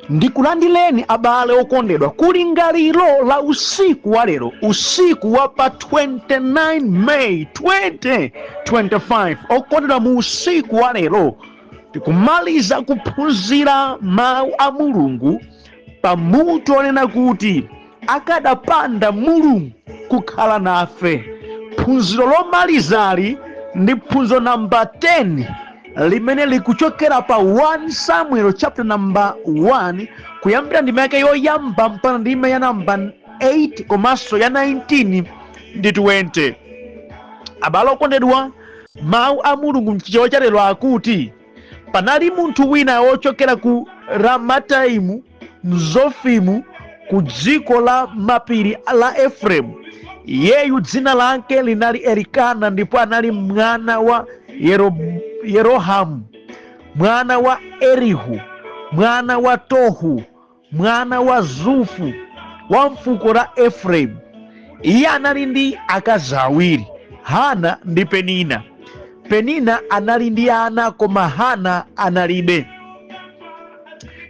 Ndikulandileni abale okondedwa kulingaliro la usiku wa lero, usiku wa pa 29 May 2025. Okondedwa, mu usiku wa lero tikumaliza kuphunzira mawu a Mulungu pamutu onena kuti akadapanda Mulungu kukhala nafe. Phunziro lomalizali ndi phunziro namba 10 limene likuchokera pa 1 Samuel chapter number 1, kuyambira ndime yake yoyamba mpaka ndime ya namba 8 komanso ya 19 ndi 20. Abale okondedwa, mawu a Mulungu mchichewa cha lero akuti, panali munthu wina wochokera ku Ramataimu Mzofimu, ku dziko la mapiri la Efereimu. Iyeyu dzina lake linali Elikana, ndipo anali mwana wa Yerohamu, mwana wa Elihu, mwana wa Tohu, mwana wa Zufu, wa mfuko la Efereimu. Iye anali ndi akazi awiri, Hana ndi Penina. Penina anali ndi ana, koma Hana analibe.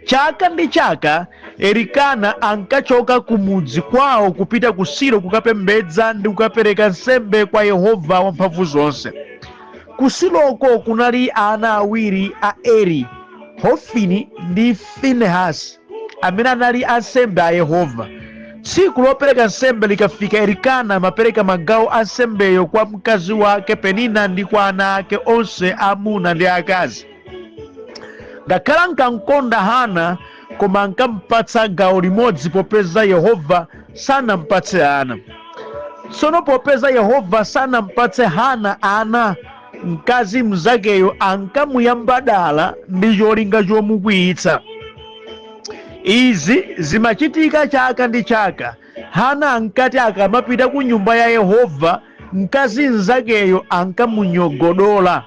Chaka ndi chaka Elikana ankachoka ku mudzi kwawo kupita ku Silo kukapembedza ndi kukapereka nsembe kwa Yehova wamphamvu zonse. Ku Siloko kunali ana awiri a Eli, Hofini ndi Finehasi, amene anali ansembe a Yehova. Tsiku lopereka nsembe likafika, Elikana amapereka magawo a nsembeyo kwa mkazi wake Penina ndi kwa ana ake onse amuna ndi akazi. Ngakhale ankamkonda Hana, koma ankampatsa gawo limodzi, popeza Yehova sanampatse ana. Tsono popeza Yehova sanampatse Hana ana, mkazi mnzakeyo ankamuyamba dala ndi cholinga chomukwiyitsa. Izi zimachitika chaka ndi chaka. Hana ankati akamapita ku nyumba ya Yehova, mkazi mnzakeyo ankamunyogodola.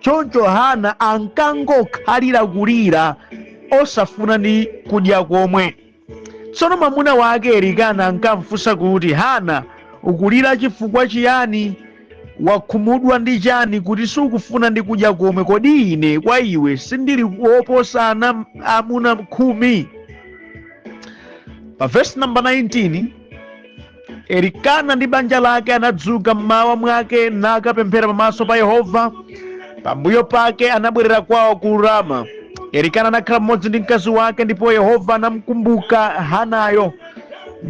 Choncho Hana ankangokhalira kulira, osafuna ndi kudya komwe. Tsono mwamuna wake Elikana ankamfunsa kuti, Hana, ukulira chifukwa chiyani? Wakhumudwa ndi chani kuti sukufuna ndi kudya komwe? Kodi ine kwa iwe sindili woposa ana amuna 10? Pa verse number 19, Elikana ndi banja lake anadzuka mmawa mwake nakapemphera pamaso pa Yehova. Pambuyo pake anabwerera kwawo ku Rama. Elikana anakhala mmodzi ndi mkazi wake, ndipo Yehova anamkumbuka Hanayo.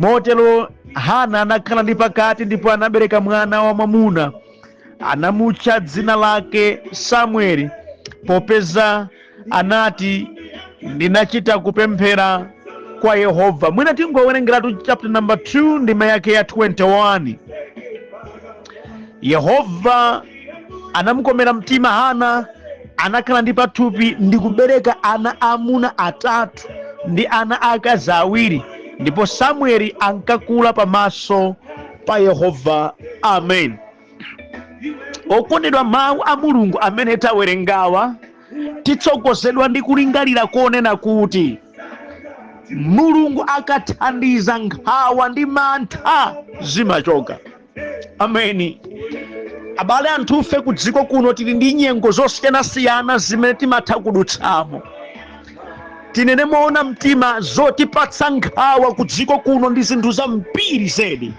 Motero Hana anakhala ndi pakati ndipo anabereka mwana wa mwamuna. Anamutcha dzina lake Samueli, popeza anati, ndinachita kupemphera kwa Yehova. Mwina tingowerengeratu chapter number 2 ndima yake ya 21. Yehova anamukomera mtima Hana, anakhala ndi pathupi ndi kubereka ana amuna 3 ndi ana akazi 2, ndipo Samueli ankakula pamaso pa Yehova. Amen. Okondedwa, mawu a Mulungu amene tawerengawa titsogozedwa ndi kulingalira konena kuti Mulungu akathandiza, nkhawa ndi mantha zimachoka. Ameni. Abale, anthufe ku dziko kuno tili ndi nyengo zosiyanasiyana zimene timatha kudutsamo. Tinene moona mtima, zotipatsa nkhawa ku dziko kuno ndi zinthu zambiri zedi,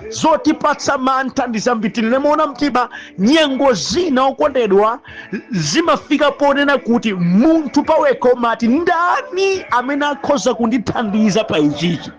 zotipatsa mantha ndi zambiri. Tinene moona mtima, nyengo zina, okondedwa, zimafika ponena kuti munthu pawekha umati, ndani amene akhoza kundithandiza pa ichichi?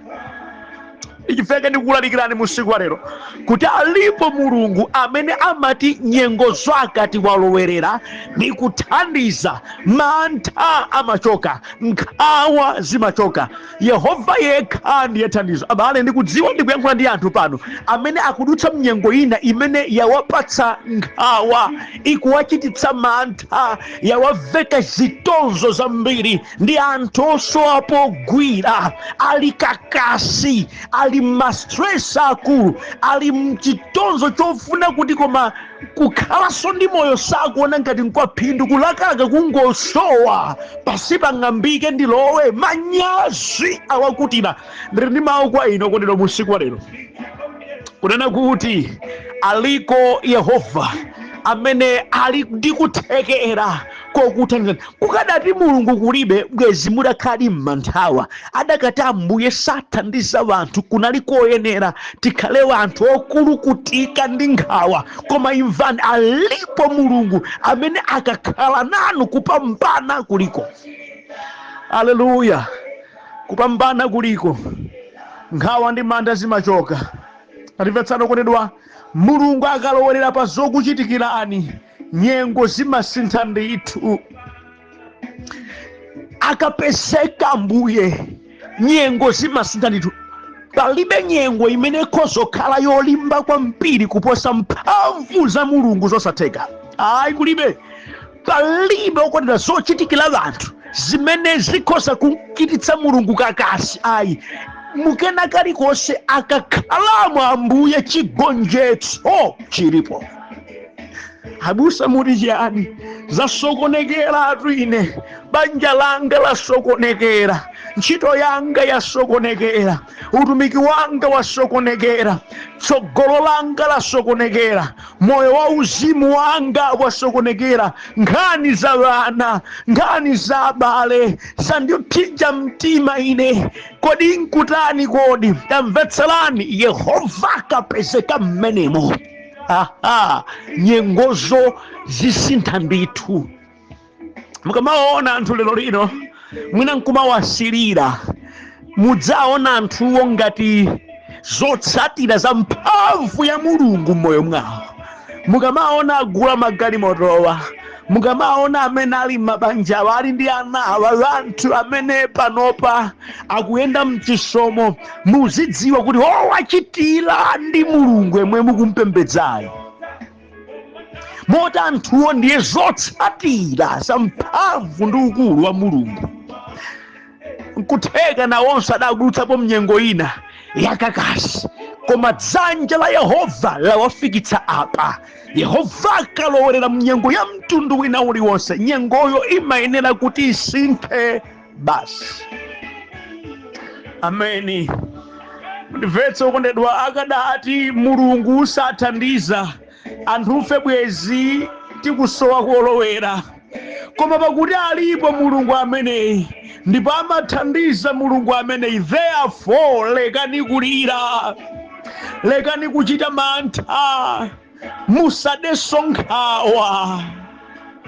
Ichifeke ndikulalikirani musiku wa lero kuti alipo Mulungu amene amati nyengo zakati walowerera ndi kuthandiza, mantha amachoka, nkhawa zimachoka. Yehova yekha ndiye thandizo. Abale, ndikudziwa ndikuyankhula ndi anthu pano amene akudutsa mnyengo ina imene yawapatsa nkhawa, ikuwachititsa mantha, yawaveka zitonzo zambiri, ndi anthu osowa pogwira, ali kakasi, ali mastress akulu, ali mchitonzo chofuna kuti koma kukhalanso ndi moyo sakuona ngati nkwaphindu, kulakalaka kungosowa pasi pang'ambike ndilowe, manyazi awakutira. Ndili ndi mawu kwa inu okondedwa musiku wa lero kunena kuti aliko Yehova amene ali ndi kuthekera Kokuthandizani. Kukadati Mulungu kulibe, bwezi mudakhali m'manthawa. Adakati Ambuye sathandiza wanthu, kunali koyenera tikhale wanthu okulukutika ndi nkhawa. Koma imvani, alipo Mulungu amene akakhala nanu kupambana kuliko. Aleluya, kupambana kuliko. Nkhawa ndi mantha zimachoka. Atimvetsani okondedwa, Mulungu akalowerera pa zokuchitikirani, nyengo zimasintha ndithu. Akapezeka Ambuye, nyengo zimasintha ndithu. Palibe nyengo imene ikhozokhala yolimba kwambiri kuposa mphamvu za Mulungu, zosatheka ayi, kulibe, palibe okondedwa. Zochitikira anthu zimene zikhoza kuchititsa Mulungu kakasi, ayi. Mukena kalikonse akakhalamo Ambuye, chigonjetso chilipo. Abusa, muti chiyani? Zasokonekeratu ine, banja langa lasokonekera, ntchito yanga yasokonekera, utumiki wanga wasokonekera, tsogolo langa lasokonekera, moyo wa uzimu wanga wasokonekera, nkhani za vana, nkhani za abale zandipsinja mtima ine, kodi nkutani? Kodi tamvetserani, Yehova akapezeka mmenemo, aha, nyengozo zisintha ndithu. Mukamaona anthu lero lino mwina nkumawasilira, mudzaona anthuwo ngati zotsatira za mphamvu ya Mulungu m'moyo mwawo. Mukamaona agula magalimotowa, mukamaona amene ali m'mabanjawa, ali ndi ana awa, anthu amene panopa akuyenda mchisomo, muzidziwa kuti owachitira ndi Mulungu yemwe mukumpembedzayo. Moti anthuwo ndiye zotsatira za mphamvu ndi ukulu wa Mulungu. Nkutheka nawonso adagulutsapo mnyengo ina yakakasi, koma dzanja la Yehova lawafikitsa apa. Yehova akalowerera mnyengo ya mtundu wina uliwonse, nyengoyo imayenera kuti isinthe basi. Ameni. Ndimvetse okondedwa, akadati Mulungu sathandiza anthufe, bwezi tikusowa kolowera. Koma pakuti alipo Mulungu ameneyi ndipo amathandiza Mulungu ameneyi, therefore lekani kulira, lekani kuchita mantha, musadenso nkhawa.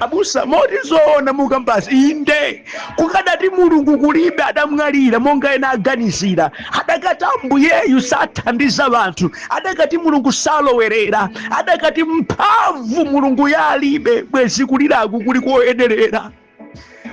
Abusa, moti zoona mukambasi? Inde. Kukadati Mulungu kulibe, adamwalira monga ena aganizira, adakati Ambuyeyu sathandiza anthu, adakati Mulungu salowerera, adakati mphamvu Mulungu yalibe, bwezi kuliraku kuli koyenerera,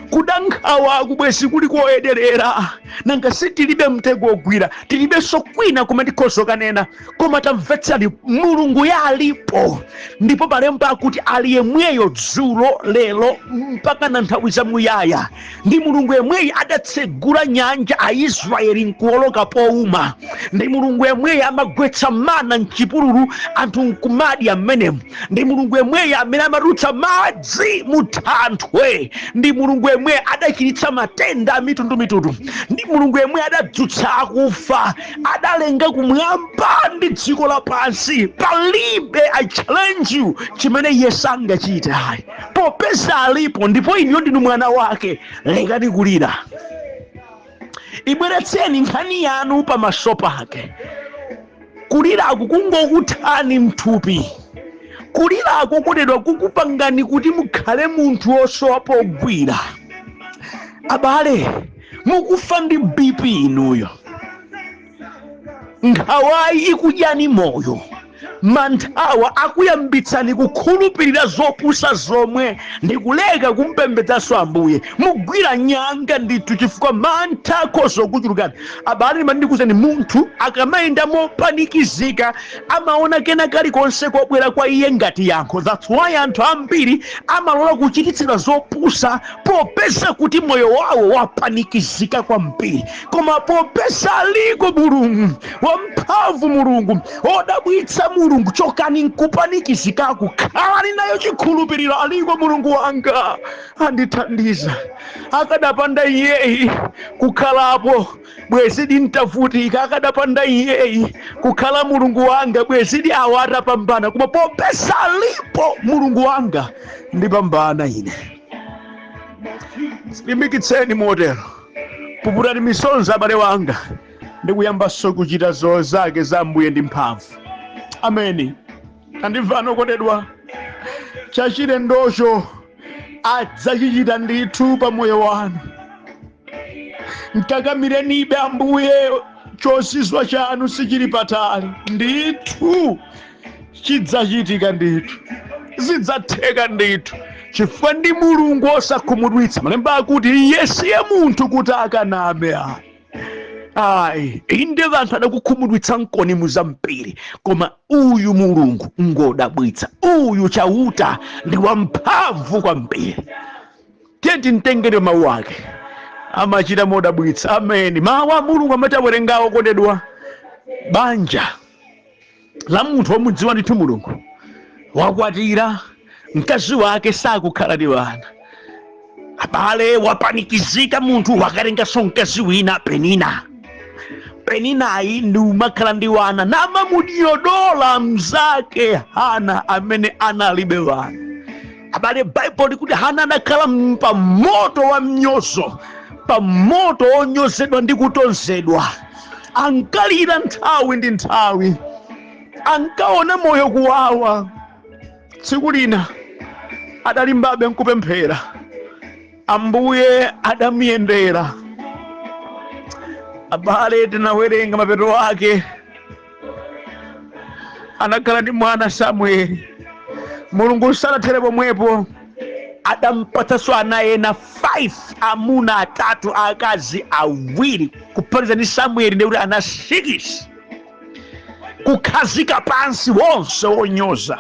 kudankhawaku bwezi kuli koyenerera. Nanga sitilibe mtego ogwira, tilibenso kwina kumene tikhoza kanena. Koma tamvetsani, Mulungu yalipo, ndipo malemba akuti ali yemweyo dzulo, lero, mpaka na nthawi zamuyaya. Ndi Mulungu yemweyi adatsegula nyanja, Aisraeli nkuwoloka powuma. Ndi Mulungu yemweyi amagwetsa mana mchipululu, anthu nkumadya mmenemu. Ndi Mulungu yemweyi amene amatulutsa madzi mu thanthwe. Ndi Mulungu yemweyi adachiritsa matenda a mitundumitundu. Ndi Mulungu yemweyi adadzutsa akufa, adalenga kumwamba ndi dziko lapansi. Palibe, I challenge you, chimene iye sangachite ayi. Popeza alipo ndipo inuyo ndinu mwana wake, lekani kulira, ibweretseni nkhani yanu pamaso pake. Kuliraku kungokuthani mthupi. Kuliraku kodedwa kukupangani kuti mukhale munthu wosowa pogwira. Abale, mukufa ndi BP inuyo, nkhawayi ikudyani moyo, manthawa akuyambitsani kukhulupirira zopusa zomwe ndikuleka kumpembedzanso Ambuye. Mugwira nyanga ndithu chifukwa mantha akhoza kuchulukani. Abale, ndimati ndikuwuzeni, munthu akamayenda mopanikizika amaona kena kalikonse kobwera kwa iye ngati yankho. That's why anthu ambiri amalola kuchititsidwa zopusa, popeza kuti moyo wawo wapanikizika kwambiri. Koma popeza aliko Mulungu wamphamvu, Mulungu wodabwitsa, Mulungu, chokani nkupanikizikaku, khalani nayo chikhulupiriro: aliko Mulungu wanga andithandiza. Akadapanda iyeyi kukhalapo, bwezidi ntavutika. Akadapanda iyeyi kukhala Mulungu wanga, bwezidi awo atapambana. Koma popeza alipo Mulungu wanga, ndipambana ine. Limbikitseni motero, puputani misonzi, abale wanga, ndi kuyambanso kuchita zo zake za Ambuye ndi mphamvu. Ameni. Andimvani okondedwa, chachilendocho adzachichita ndithu pa moyo wanu. Mkakamirenibe Ambuye, chozizwa chanu sichili patali ndithu, chidzachitika ndithu, zidzatheka ndithu, chifukwa ndi Mulungu osakhumudwitsa. Malemba akuti iye siye munthu kuti akaname ayi. Ayi, inde, vanthu adakukhumudwitsa nkoni muzampiri, koma uyu Mulungu ngodabwitsa, uyu Chauta ndi wamphamvu kwambiri. Tiye timtengere mawu ake, amachita modabwitsa. Ameni. Mawu a Mulungu amati awerengawo, kondedwa, banja la munthu womudziwa ndithu Mulungu, wakwatira, mkazi wake sakukhala ndi vana. Abale, wapanikizika munthu, wakatenganso mkazi wina, Penina. Peninayi ndi umakhala ndi wana, namamudyodola mzake Hana amene analibe wana. Abale, Baibulo likuti Hana adakhala pa moto wa mnyozo, pa moto wonyozedwa ndi kutonzedwa. Ankalira nthawi ndi nthawi, ankaona moyo kuwawa. Tsiku lina adalimbabe nkupemphera, Ambuye adamuyendera. Abale, tinawerenga mapeto ake, anakhala ndi mwana Samueli. Mulungu sanathere pomwepo, adampatsanso ana ena 5, amuna atatu, akazi awiri, kuphatikiza ndi Samueli ndikuti ana 6, kukhazika pansi wonse wonyoza.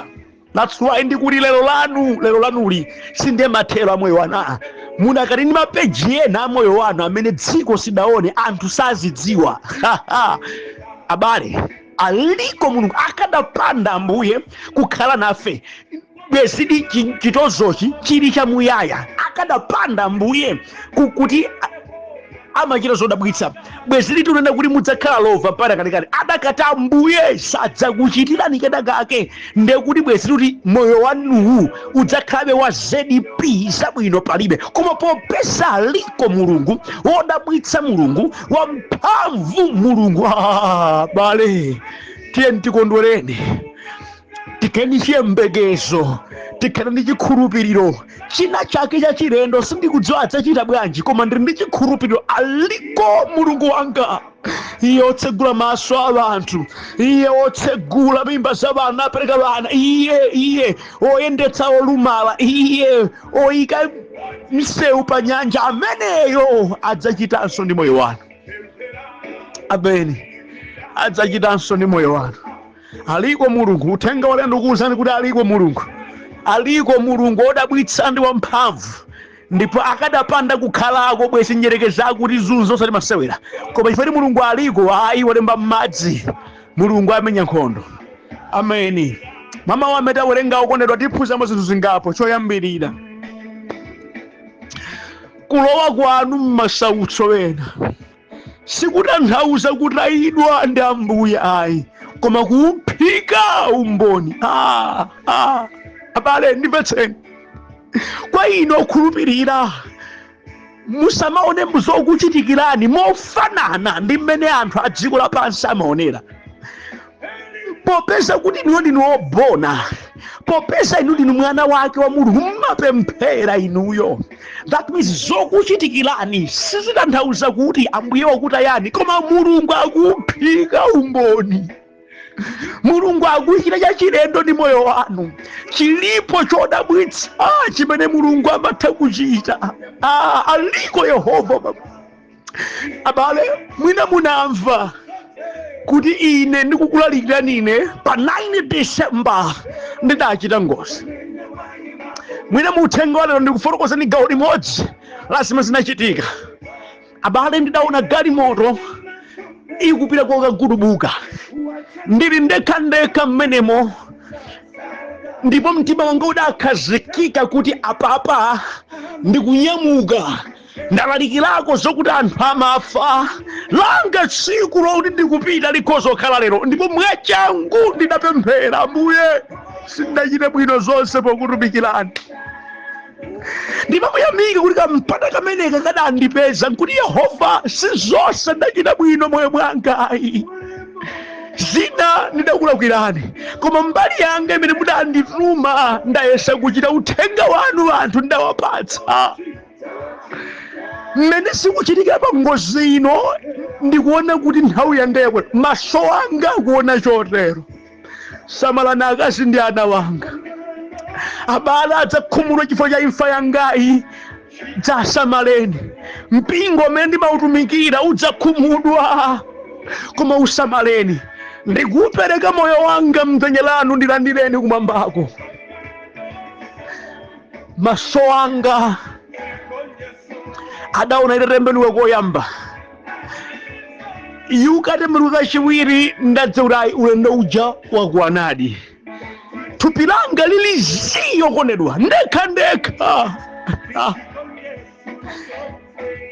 That's why ndikuti lero lanu, lero lanuli sindiye mathero a moyo wanu. Aa, munakati ndi mapeji ena a moyo wanu amene dziko sidaone, anthu sazidziwa. Abale, aliko Mulungu. Akadapanda Ambuye kukhala nafe, bwezidi chitozochi chili chamuyaya. Akadapanda Ambuye kuti amachita zodabwitsa, bwezili tunena kuti mudzakhala lova mpaka kalekale. Adakati Ambuye sadzakuchitirani kena kake, ndekuti bwezili kuti moyo wanuwu udzakhalabe wa ZP, zabwino palibe. Koma popeza aliko Mulungu wodabwitsa, Mulungu wamphamvu, Mulungu, bale, tiye tikondwereni, tikhale ndi chiyembekezo, tikhale ndi chikhulupiriro. China chake cha chilendo sindikudziwa adzachita bwanji, koma ndili ndi chikhulupiriro, aliko Mulungu wanga. Iye otsegula maso a anthu, iye otsegula mimba za vana, apereka vana, iye oyendetsa olumala, iye oyika msewu pa nyanja, ameneyo adzachitanso ndi moyo wanu. Ameni, adzachitanso ndi moyo wanu. Aliko Mulungu. Uthenga walero ndikuwuzani kuti aliko Mulungu, aliko Mulungu wodabwitsa ndi wamphamvu. Ndipo akadapanda kukhalako, bwezi nyerekeza akuti zunzo osati masewera. Koma chifukwa Mulungu aliko, ayi, walemba m'madzi, Mulungu amenya nkhondo. Ameni. Mamawu amene tawerenga, okondedwa, tiphunzamo zinthu zingapo. Choyambirira, kulowa kwanu m'masautso ena sikutanthauza kutayidwa ndi Ambuye ayi, koma kuuphika umboni. Abale, ndimvetseni. Kwa inu okhulupirira, musamaone zokuchitikirani mofanana ndi mmene anthu a dziko lapansi amaonera. Popeza kuti inuyo ndinu obona, popeza inu ndinu mwana wake wa Mulungu, mmapemphera inuyo, that means zokuchitikirani sizitanthauza kuti Ambuye wakutayani, koma Mulungu akuphika umboni. Mulungu akuchita chachilendo ndi moyo wanu. Chilipo chodabwitsa chimene Mulungu amatha kuchita. Aliko Yehova. Abale, mwina munamva kuti ine ndikukulalikirani ine pa 9 December ndidachita ngozi. Mwina muuthenga walero ndikufotokozani gawo limodzi la zimene zinachitika. Abale, ndidaona galimoto ikupita kokagudubuka, ndili ndekhandekha mmenemo, ndipo mtima wanga udakhazikika kuti apapa ndikunyamuka. Ndalalikirako zokuti anthu amafa, langa tsiku lokuti ndikupita likhoza kukhala lero. Ndipo mwachangu ndidapemphera, "Ambuye, sindinachite bwino zonse pokutumikirani." Ndimamuyamika kuti kampata kameneka kadandipeza nkuti Yehova, si zonse ndachita bwino moyo mwanga ayi, zina ndidakulakwirani, koma mbali yanga imene mudandituma ndayesa kuchita uthenga wanu, anthu ndawapatsa. Mmene sikuchitikira pa ngozi ino, ndikuona kuti nthawi yanga yakwana, maso anga akuona chotero. Samalani akazi ndi ana wanga, abale adzakhumudwa chifukwa cha imfa yangayi, dzasamaleni. Mpingo umene ndimautumikira udzakhumudwa, koma usamaleni. Ndikupereka moyo wanga mdzanja lanu, ndilandireni kumwambako. Maso anga adaona itatembenuka koyamba, ikatembenuka kachiwiri, ndadziwa kuti ayi, ulendo uja wakwanadi. Thupi langa lili zii, okondedwa, ndekha ndekha.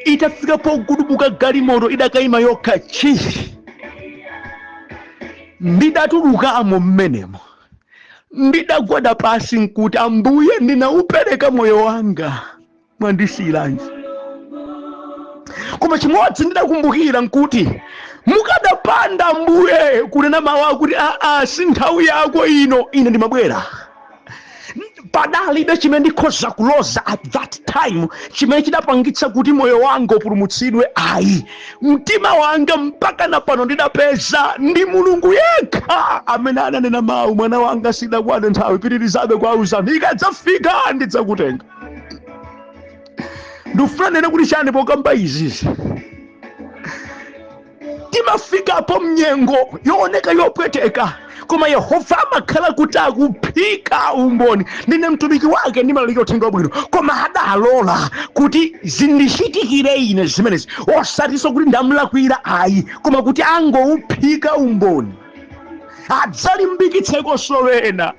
Itafika pogudubuka galimoto idakayima yokha chi, ndidatulukamo mmenemo, ndidagwada pasi nkuti, "Ambuye, ndinaupereka moyo wanga, mwandisiyiranji?" Koma chimodzi ndidakumbukira nkuti mukadapanda Ambuye kunena mawu akuti, "Aa, si nthawi yako ino," ine ndimabwera. Padalibe chimene ndikhoza kuloza at that time chimene chidapangitsa kuti moyo wanga upulumutsidwe, ayi. Mtima wanga mpaka na pano ndidapeza ndi Mulungu yekha amene ananena mawu, "Mwana wanga, sidakwane nthawi, pitirizabe kuwauzana, ikadzafika ndidzakutenga." Ndikufuna nene kuti chani pokamba izizi? Timafikapo mnyengo yooneka yopweteka, koma Yehova amakhala kuti akuphika umboni. Ndine mtumiki wake, ndimalalika uthenga wabwino, koma adalola kuti zindichitikire ine zimenezi, osatinso kuti ndamulakwira ayi, koma kuti angouphika umboni, adzalimbikitsekonso ena.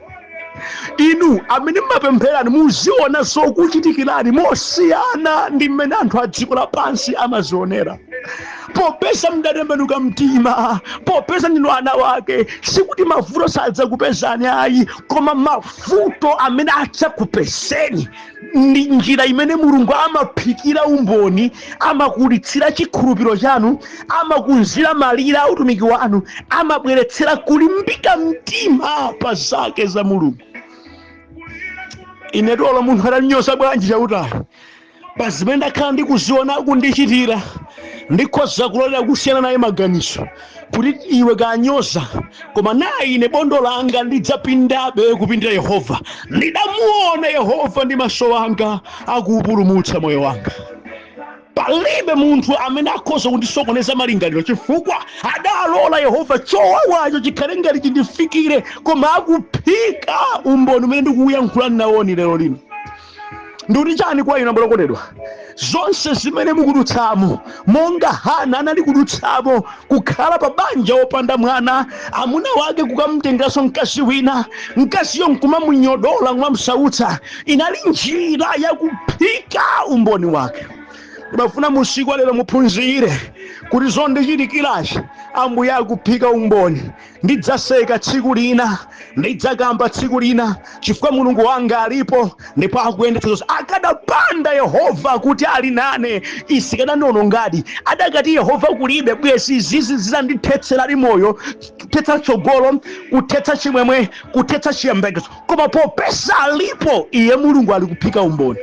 Inu amene mmapempherani, muziona zokuchitikirani mosiyana ndi mmene anthu a dziko lapansi amazionera. Popeza mdatembenuka mtima, popeza ndinu ana wake, sikuti mavuto sadzakupezani ayi, koma mavuto amene adzakupezeni ndi njira imene Mulungu amaphikira umboni, amakulitsira chikhulupiriro chanu, amakunzira malire a utumiki wanu, amabweretsera kulimbika mtima pa zake za Mulungu. Ine tolo munthu atanyoza bwanji Chautayo, pa zimene ndakhala ndikuziona akundichitira, ndikhoza kulolera kusiyana naye maganizo kuti iwe kanyoza, koma na ine bondo langa ndidzapindabe kupindira Yehova. Ndidamuona Yehova ndi maso anga akupulumutsa moyo wanga. Palibe munthu amene akhoza kundisokoneza malingaliro, chifukwa adalola Yehova chowawacho chikhale ngati chindifikire, koma akuphika umboni umene ndikuuyankhula nawoni lero lino. Ndikuti chani kwa inu, abale? Zonse zimene mukudutsamo, monga Hana anali kudutsamo, kukhala pa banja wopanda mwana, amuna wake kukamtengeranso mkazi wina, mkaziyo nkumamunyodola, nkumamusautsa, inali njira yakuphika umboni wake. Ndimafuna musiku lero muphunzire kuti zondichitikirazi, Ambuye akuphika umboni. Ndidzaseka tsiku lina, ndidzakamba tsiku lina, chifukwa Mulungu wanga alipo ndipo akuyendetsa zonse. Akadapanda Yehova kuti ali nane, isikanandionongadi. Adakati Yehova kulibe, bwezi izizi zizandithetserali moyo, kuthetsa tsogolo, kuthetsa chimwemwe, kuthetsa chiyembekezo. Koma popeza alipo iye, Mulungu ali kuphika umboni.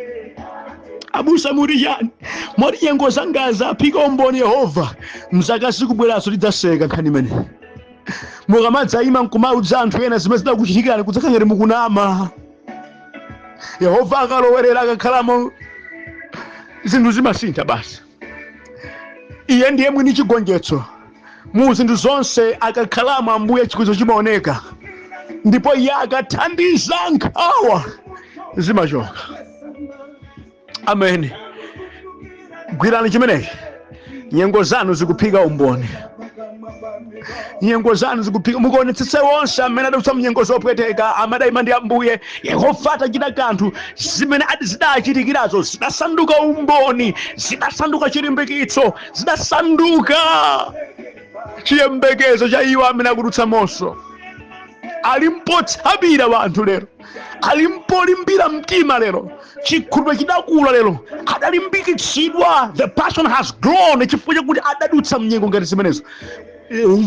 Abusa, muti chani? Moti nyengo zangazi aphika umboni Yehova? Mzaka zikubweranso tidzaseka nkhani imeneyi. Mukamadzayima nkumaudza anthu ena zimene zidakuchitikirani, kudzakhala ngati mukunama. Yehova akalowerera, akakhalamo, zinthu zimasintha basi. Iye ndiye mwini chigonjetso mu zinthu zonse. Akakhalamo Ambuye, chigonjetso chimaoneka, ndipo iye akathandiza, nkhawa zimachoka. Amen. Gwirani chimenechi: nyengo zanu zikuphika umboni, nyengo zanu zikuphika. Mukaonetsetse wonse amene adutsa mnyengo zopweteka, amadayima ndi Ambuye Yehova. Atachita kanthu, zimene adi zidachitikirazo zidasanduka umboni, zidasanduka chilimbikitso, zidasanduka chiyembekezo cha iwo amene akudutsa monso. Ali mpotsamira wanthu lero, ali mpolimbira mtima lero, chikhulupiriro chidakula lero, adalimbikitsidwa. The passion has grown chifukwa chakuti adadutsa mnyengo ngati zimenezo.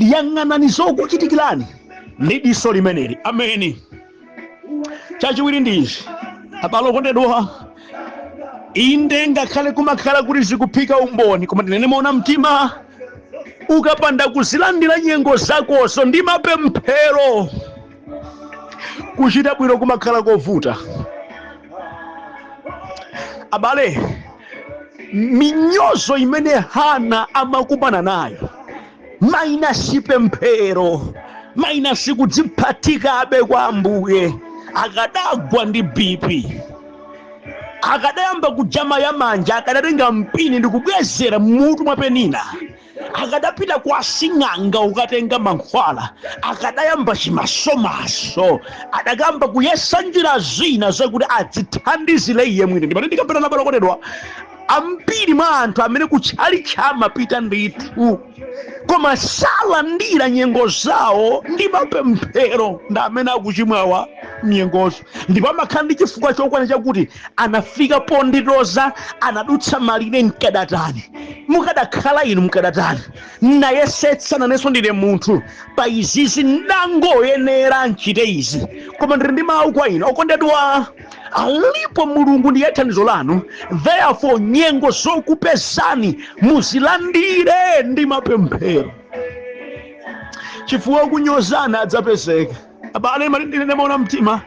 Yang'anani zokuchitikirani ndi diso limeneli. Ameni. Chachiwiri ndi ichi, abale okondedwa, inde ngakhale kumakhala kuti zikuphika umboni, koma tinene moona mtima, ukapanda kuzilandira nyengo zakozo ndi mapemphero, kuchita bwino kumakhala kovuta. Abale, minyozo imene Hana amakumana nayo, minus pemphero, minus kudziphatikabe kwa Ambuye, akadagwa ndi BP, akadayamba kujama ya manja, akadatenga mpini ndi kubwezera mmutu mwa Penina, akadapita kwa sing'anga ukatenga mankhwala, akadayamba chimasomaso, adakamba kuyesa njira zina zakuti adzithandizire iye mwini. Ndimati ndikapita, abale okondedwa, ambiri mwa anthu amene kutchalitchi amapita ndithu koma salandira nyengo zawo ndi mapemphero ndi amene akuchimwawa mnyengozo, ndipo amakhala ndi chifukwa chokwana chakuti anafika ponditoza, anadutsa malire. Mkadatani mukadakhala inu? Mkadatani? Nayesetsa, nanenso ndine munthu, pa izizi ndangoyenera nchite izi. Koma ndili ndi mawu kwa inu okondedwa, alipo Mulungu, ndiye thandizo lanu. Therefore nyengo zokupezani muzilandire ndi mapemphero, chifukwa kunyozana adzapezeka. Abale, ndinene moona mtima,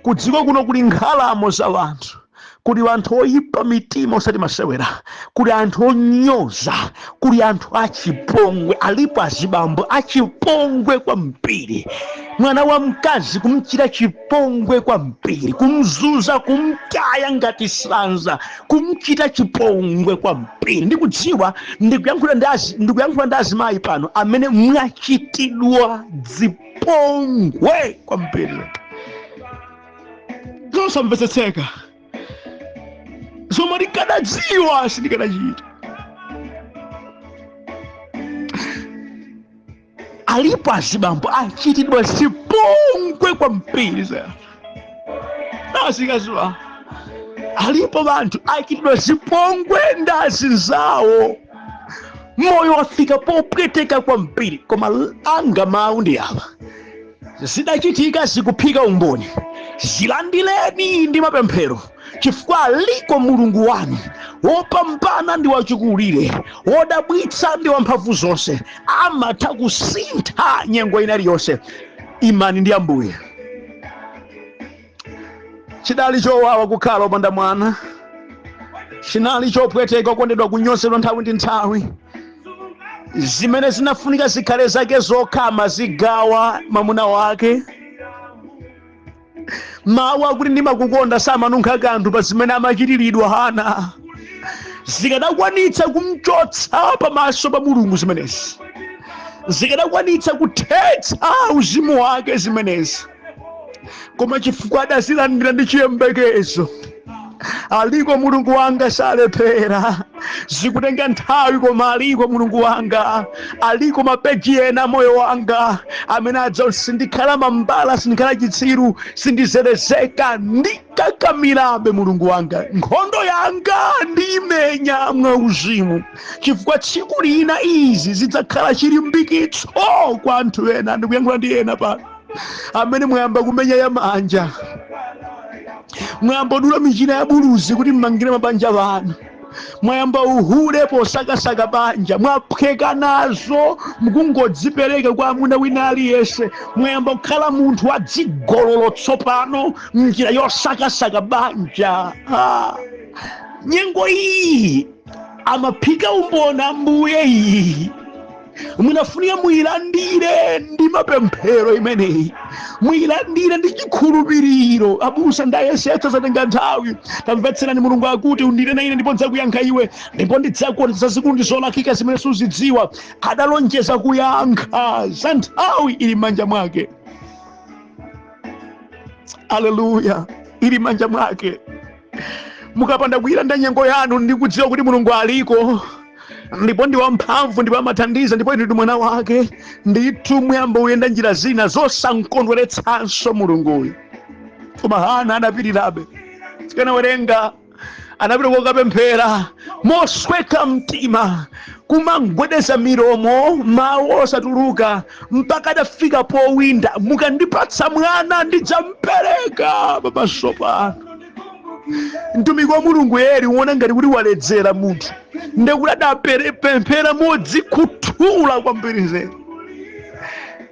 kudziko kuno kuli nkhalamo za wanthu, kuli anthu oyipa mitima osati masewera, kuli anthu onyoza, kuli anthu achipongwe. Alipo azibambo achipongwe kwambiri, mwana wa mkazi kumchita chipongwe kwambiri, kumzuza, kumtaya ngati sanza, kumchita chipongwe kwambiri. Ndikudziwa ndikuyankhula ndi azimayi pano amene mwachitidwa zipongwe kwambiri zosamvetsetseka, zomwe ndikadadziwa sindikadachita. Alipo azibambo achitidwa zipongwe kwambiri za azikaziwa. Alipo anthu achitidwa zipongwe ndi azinzawo, moyo wafika popweteka kwambiri. Koma anga mawu ndi awa: zidachitika zikuphika umboni, zilandireni ndi mapemphero, chifukwa aliko Mulungu wanu wopambana ndi wachikulire, wodabwitsa ndi wamphamvu zonse, amatha kusintha nyengo ina iliyonse. Imani ndi Ambuye. Chidali chowawa kukhala opanda mwana, chinali chopweteka okondedwa kunyozedwa nthawi ndi nthawi. Zimene zinafunika zikhale zake zokha amazigawa mwamuna wake. Mawu akuti ndimakukonda samanunkha kanthu pa zimene amachitiridwa Hana. Zikadakwanitsa kumchotsa pamaso pa Mulungu zimenezi, zikadakwanitsa kuthetsa uzimu wake zimenezi, koma chifukwa adazilandira ndi chiyembekezo, aliko Mulungu wanga salephera. Zikutenga nthawi, koma aliko Mulungu wanga, aliko mapeji ena moyo wanga amene adza. Sindikhala mambala, sindikhala chitsiru, sindizerezeka, ndikakamirabe Mulungu wanga. Nkhondo yanga ndimenya mwauzimu, chifukwa tsiku lina izi zidzakhala chilimbikitso kwa anthu ena. Ndikuyankhula ndi ena pano amene mwayamba kumenya ya manja, mwayamba kudula michina ya buluzi kuti mmangire mabanja wanu, mwayamba uhule posakasaka banja, mwaphweka nazo, mukungodzipereka kwa amuna wina aliyense, mwayamba kukhala munthu wa dzigololo tsopano mnjira yosakasaka banja. Nyengo iyi amaphika umboni Ambuye, iyi munafunika muyilandire ndi mapemphero imeneyi, muyilandire ndi chikhulupiriro. Abusa, ndayesetsa, zatenga nthawi. Tamvetserani, Mulungu akuti, "Undiyitane ine ndipo ndidzakuyankha iwe, ndipo ndidzakuonetsa zazikulu ndi zolakika zimene suzidziwa." Adalonjeza kuyankha, za nthawi ili m'manja mwake. Aleluya, ili m'manja mwake. Mukapanda kuyilanda nyengo yanu ndi kudziwa kuti Mulungu aliko, Ndipo ndi wamphamvu, ndipo amathandiza, ndipo inu ndi mwana wake. Ndithu muyamba kuyenda njira zina zosamkondweretsanso Mulunguyu. Koma Hana anapirirabe. Tikanawerenga, anapita kokapemphera mosweka mtima, kumagwedeza milomo, mawu osatuluka, mpaka adafika powinda: "Mukandipatsa mwana, ndidzampereka pamaso panu." Mtumiki wa Mulungu Eli uwona ngati kuti waledzera munthu, ndekuti adapemphera modzikhuthula kwambiri. Nzeru,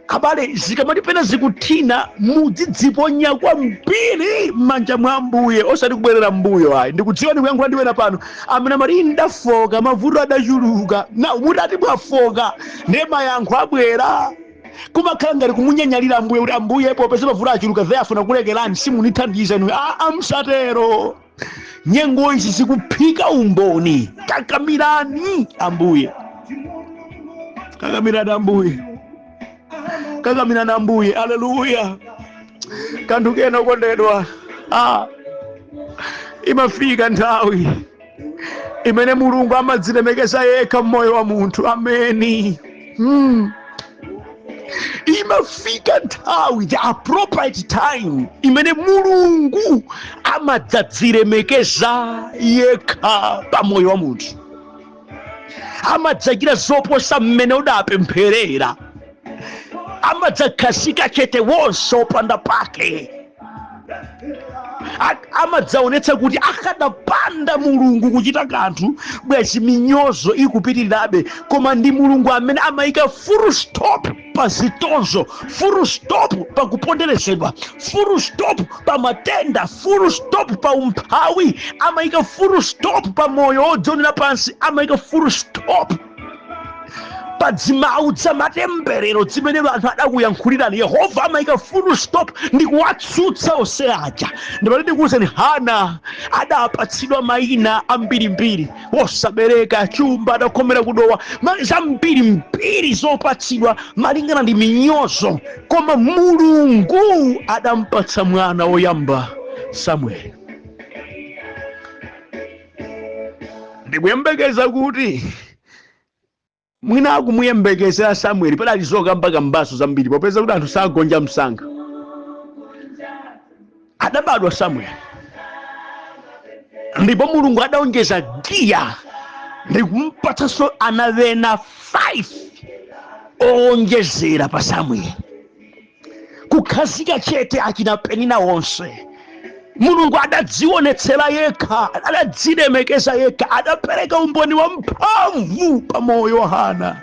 abale, zikamati pena zikuthina, mudzidziponya kwambiri m'manja mwa Ambuye, osati kubwerera mbuyo, ayi. Ndikudziwa ndikuyankhula ndi wena pano amene amati, "Ndafoka, mavuto adachuluka." Na mutati mwafoka, ndiye mayankho abwera. Kumakhala ngati kumunyanyalira Ambuye kuti, "Ambuye, popeza mavuto achuluka, therefore kulekerani, simunithandiza inu." Aa, msatero. Nyengo izi zikuphika umboni. Kakamirani Ambuye, kakamirani Ambuye, kakamirani Ambuye. Aleluya! Kanthu kena, okondedwa, imafika nthawi imene Mulungu amadzilemekeza yekha mmoyo wa munthu. Ameni. Imafika nthawi, the appropriate time, imene Mulungu amadzadzilemekeza yekha pa moyo wa munthu, amadzachita zoposa mmene udapempherera, amadzakhazika chete wonse opanda pake, amadzaonetsa kuti akadapanda Mulungu kuchita kanthu, bwezi minyozo ikupitirirabe. Koma ndi Mulungu amene amayika full stop pa zitonzo, full stop pa kuponderezedwa, full stop pa matenda, full stop pa umphawi, amayika full stop pa moyo wodzionera pansi, amayika full stop pa dzimawu dzamatemberero zimene anthu adakuyankhulirani. Yehova amayika full stop ndi kuwatsutsa onse aja. Ndipati ndikuwuzeni, Hana adapatsidwa mayina ambirimbiri: wosabereka, chumba, adakhomera kudowa, zambirimbiri zopatsidwa malingana ndi minyozo. Koma Mulungu adampatsa mwana woyamba, Samueli. Ndikuyembekeza kuti mwina akumuyembekezera Samueli padali zokambakambaso zambiri, popeza kuti anthu sagonja msanga. Adabadwa Samueli, ndipo Mulungu adaonjeza giya ndikumpatsanso ana wena 5 owonjezera pa Samueli, kukhazika chete achina Penina wonse. Mulungu adadzionetsera yekha, adadzilemekeza yekha, adapereka umboni wa mphamvu pa moyo wa Hana.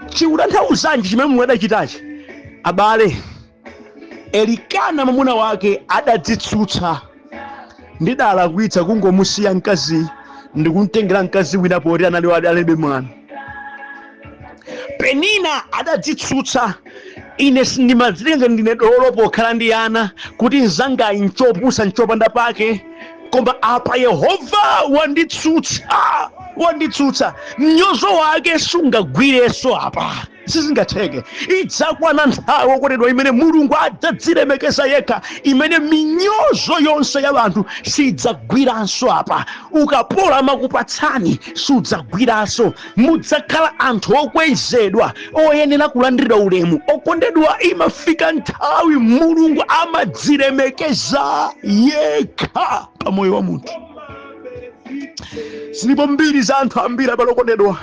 Chikutanthauzanji chimene Mulungu adachitachi, abale? Elikana mwamuna wake adadzitsutsa: "Ndidalakwitsa kungomusiya mkazi ndikumtengera mkazi wina poti anali alibe mwana." Penina adadzitsutsa: "Ine sindimadzitenga ndine dolo pokhala ndi ana, kuti mzangayi nchopusa, nchopanda pake, koma apa Yehova wanditsutsa, wanditsutsa. Mnyozo wake sungagwireso apa, sizingatheke." Idzakwana nthawi, okondedwa, imene Mulungu adzadzilemekeza yekha, imene minyozo yonse ya anthu sidzagwiranso apa. Ukapolo amakupatsani sudzagwiranso. Mudzakhala anthu okwezedwa, oyenera kulandiridwa ulemu. Okondedwa, imafika nthawi Mulungu amadzilemekeza yekha pa moyo wa munthu. Zilipo mbiri za anthu ambiri, abale okondedwa,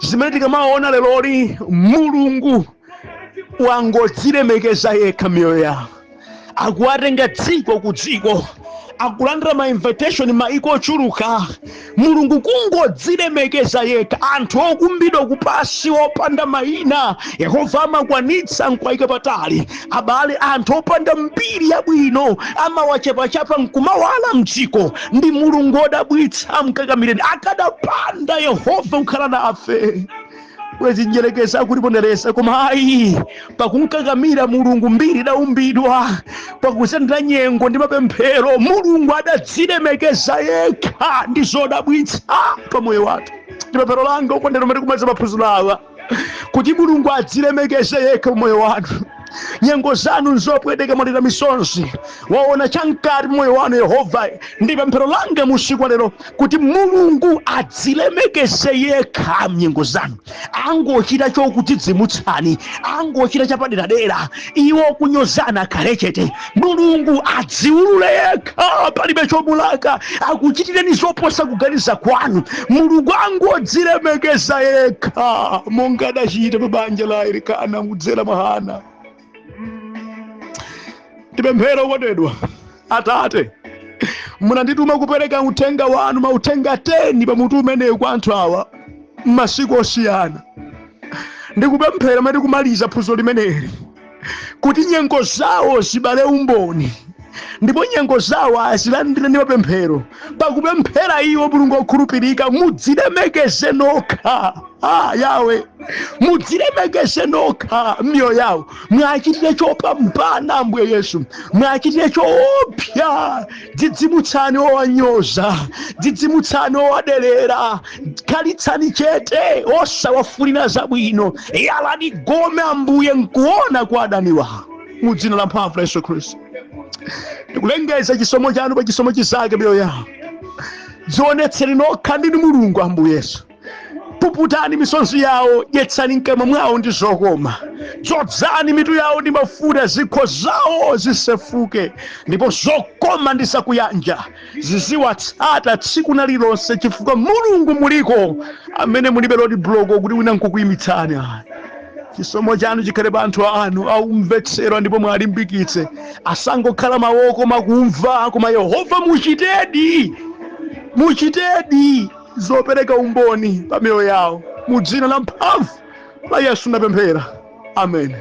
zimene tikamaona leroli, Mulungu wangodzilemekeza yekha miyoyo yawo. Akuwatenga dziko ku dziko, akulandira ma invitation maiko ochuluka. Mulungu kungodzilemekeza yekha. Anthu okumbidwa kupasi, opanda mayina, Yehova amakwanitsa nkuwayika patali. Abale, anthu opanda mbiri yabwino amawachapachapa nkumawala mdziko. Ndi Mulungu odabwitsa, mkakamireni. Akadapanda Yehova kukhala nafe, bwezi mdyerekezi akutipondereza. Koma ayi, pakunkakamira Mulungu mbiri idaumbidwa. Pakusendera nyengo ndi mapemphero, Mulungu adadzilemekeza yekha ndi zodabwitsa pa moyo wathu. Ndi pemphero langa, okondedwa, mati kumaliza maphunziro awa, kuti Mulungu adzilemekeze yekha pa moyo wanu. Nyengo zanu nzopweteka, mwalira misonzi, waona chamkati moyo wanu Yehova. Ndi pemphero langa musiku lero kuti Mulungu adzilemekeze yekha mnyengo zanu, angochita chokudzidzimutsani, angochita chapaderadera. Iwo kunyozana khale chete. Mulungu adziulule yekha, palibe chomulaka, akuchitireni zoposa kuganiza kwanu. Mulungu angodzilemekeza yekha monga adachita pa banja la Elikana mudzera mwa Hana. Ndipemphero, okondedwa Atate, munandituma kupereka uthenga wanu, mauthenga 10 pamutu umenewu kwa anthu awa m'masiku osiyana. Ndikupemphera mati kumaliza phunziro limeneli kuti nyengo zawo zibale umboni, ndipo nyengo zawo azilandire ndi mapemphero. Pakupemphera iwo, Mulungu okhulupirika, mudzilemekeze nokha. Ah, Yawe, mudzilemekeze nokha m'miyoyo yawo, mwachitire chopambana. Ambuye Yesu, mwachitire choopsa. Dzidzimutsani owanyoza, dzidzimutsani owadelera, khalitsani chete osawafunira zabwino, yalani gome, Ambuye, nkuona kwa adani wawo. Mu dzina la mphamvu la Yesu Khristu ndikulengeza chisomo chanu pa chisomo chizake miyoyo yawo. Dzionetseni nokha ndinu Mulungu. Ambuye Yesu, puputani misonzi yawo, dyetsani mkamwa mwawo ndi zokoma, dzodzani mitu yawo ndi mafuta, zikho zawo zisefuke, ndipo zokoma ndi zakuyanja ziziwatsata tsiku na lilonse, chifukwa Mulungu muliko amene mulibe road block kuti wina nkukuyimitsani. Ayi, chisomo chanu chikhale pa anthu anu aumvetserwa, ndipo mwalimbikitse, asangokhala mawoko makumva, koma Yehova muchitedi, muchitedi zopereka umboni pa miyoyo yawo. Mu dzina la mphamvu la Yesu ndapemphera, amen.